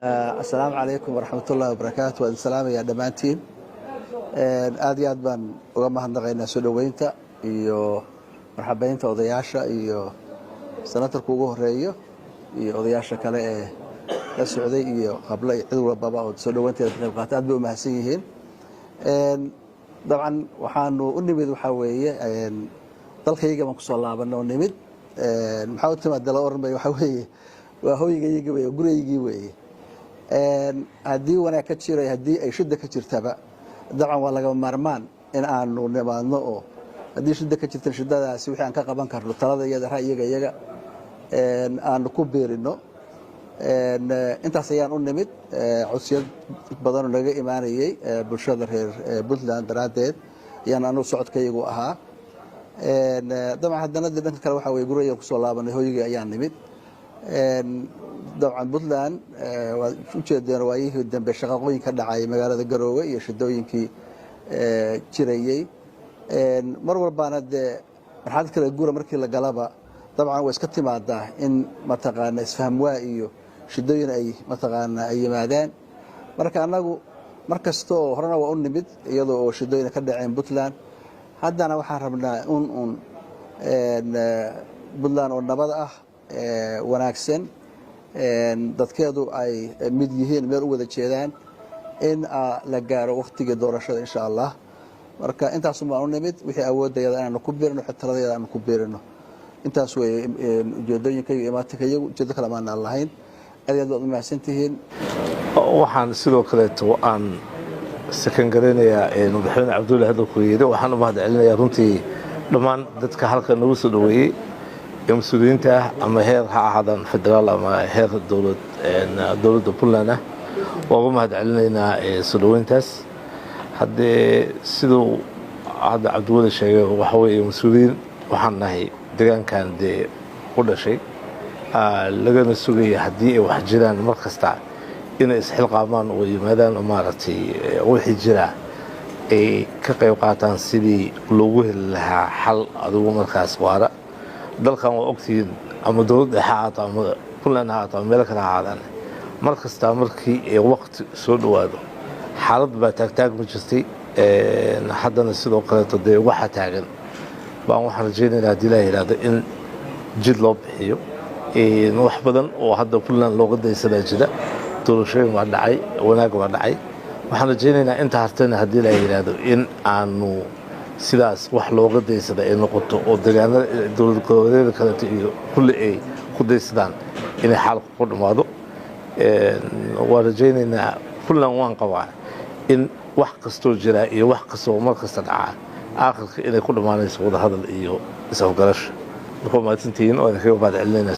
Asalaamu calaykum waraxmatullahi wabarakaatu. Waan idin salaamayaa dhammaantiin. Aad iyo aad baan uga mahadnaqaynaa soo dhoweynta iyo marxabeynta odayaasha iyo senatarku ugu horeeyo iyo odayaasha kale ee la socday iyo qable iyo cid walbaba oo soo dhoweynteeda ka qayb qaatay. Aad bay u mahadsan yihiin. Dabcan waxaanu u nimid waxaa weeye dalkayga baan kusoo laabanay oo nimid. Maxaa u timaada la oran bay? Waxaa weeye waa hoygaygi weye, gurigaygii weeye. Haddii wanaag ka jiray, haddii ay shida ka jirtaba, dabcan waa lagama maarmaan in aanu nimaadno, oo haddii shida ka jirta, shidadaasi wixii aan ka qaban karno, talada iyada, ra'yiga iyaga aanu ku biirino. Intaas ayaan u nimid. Codsiyad badanoo naga imaanayey bulshada reer Puntland daraaddeed ayaan anugu socodkayagu ahaa. Dabcan haddana de dhanka kale waxa weye guriga kusoo laabanay, hoygii ayaan nimid. Dabcan Puntland waad ujeedeen waayihii dambe shaqaqooyin ka dhacay magaalada Garoowe iyo shidooyinkii jirayey. Mar walbaana dee marxalad kale gura markii la galaba, dabcan way iska timaadaa in mataqaana isfahmwaa iyo shidooyin ay mataqaana ay yimaadaan. Marka annagu mar kasta oo horena waa u nimid iyadoo oo shidooyin ka dhaceen Puntland. Haddana waxaan rabnaa un Puntland oo nabad ah, wanaagsan, dadkeedu ay mid yihiin, meel u wada jeedaan, in la gaaro waktigii doorashada, insha Allah. Marka intaasun baan u nimid, wixii awoodayada inaanu ku biirino, wixii taladayada aanu ku biirino. Intaas weeye ujeedooyinkayagu, imaatinkayagu. Ujeedo kale maanaan lahayn. Aad iyo aad baad u mahadsantihiin. Waxaan sidoo kaleeto aan sakan garaynayaa madaxweyne Cabdulle hadalku yidhi. Waxaan u mahad celinayaa runtii dhammaan dadka halka nagu soo dhoweeyey ee mas-uuliyiinta ah, ama heer ha ahaadaan federaal ama heer dowlad, dowladda Puntland ah. Waa uga mahad celinaynaa soo dhoweyntaas. Haddee siduu hadda Cabdiweli sheegay, waxa weeye mas-uuliyiin waxaan nahay deegaankan dee u dhashay, lagana sugaya haddii ay wax jiraan mar kasta inay isxilqaamaan oo yimaadaan oo maaragtay wixii jira ay ka qayb qaataan sidii loogu heli lahaa xal adigu markaas waara. Dalkan waa ogtihiin, ama dowlad dhexe ha ahaato ama Puntland ha ahaato ama meelo kale ha ahaadaan, mar kasta markii ay waqti soo dhowaado xaalad baa taagtaagma jirtay. Haddana sidoo kaleeto dee waxa taagan baan waxaan rajaynaynaa, haddii laa yidhaahdo, in jid loo bixiyo. Wax badan oo hadda Puntland looga daysadaa jira. Doorashooyin waa dhacay, wanaag waa dhacay. Waxaan rajaynaynaa inta hartayna, haddii laa yidhaahdo, in aanu sidaas wax looga daysada ay noqoto oo deegaanada dowlad goboleedyada kaleeto iyo kulli ay ku daysadaan inay xaalku ku dhammaado. Waan rajaynaynaa. Puntland waan qabaa in wax kastoo jiraa iyo wax kastoo mar kasta dhacaa aakhirka inay ku dhammaanayso wadahadal iyo is-afgarasho. Marka waa mahadsantihiin, waa idinkaga mahad celinayna.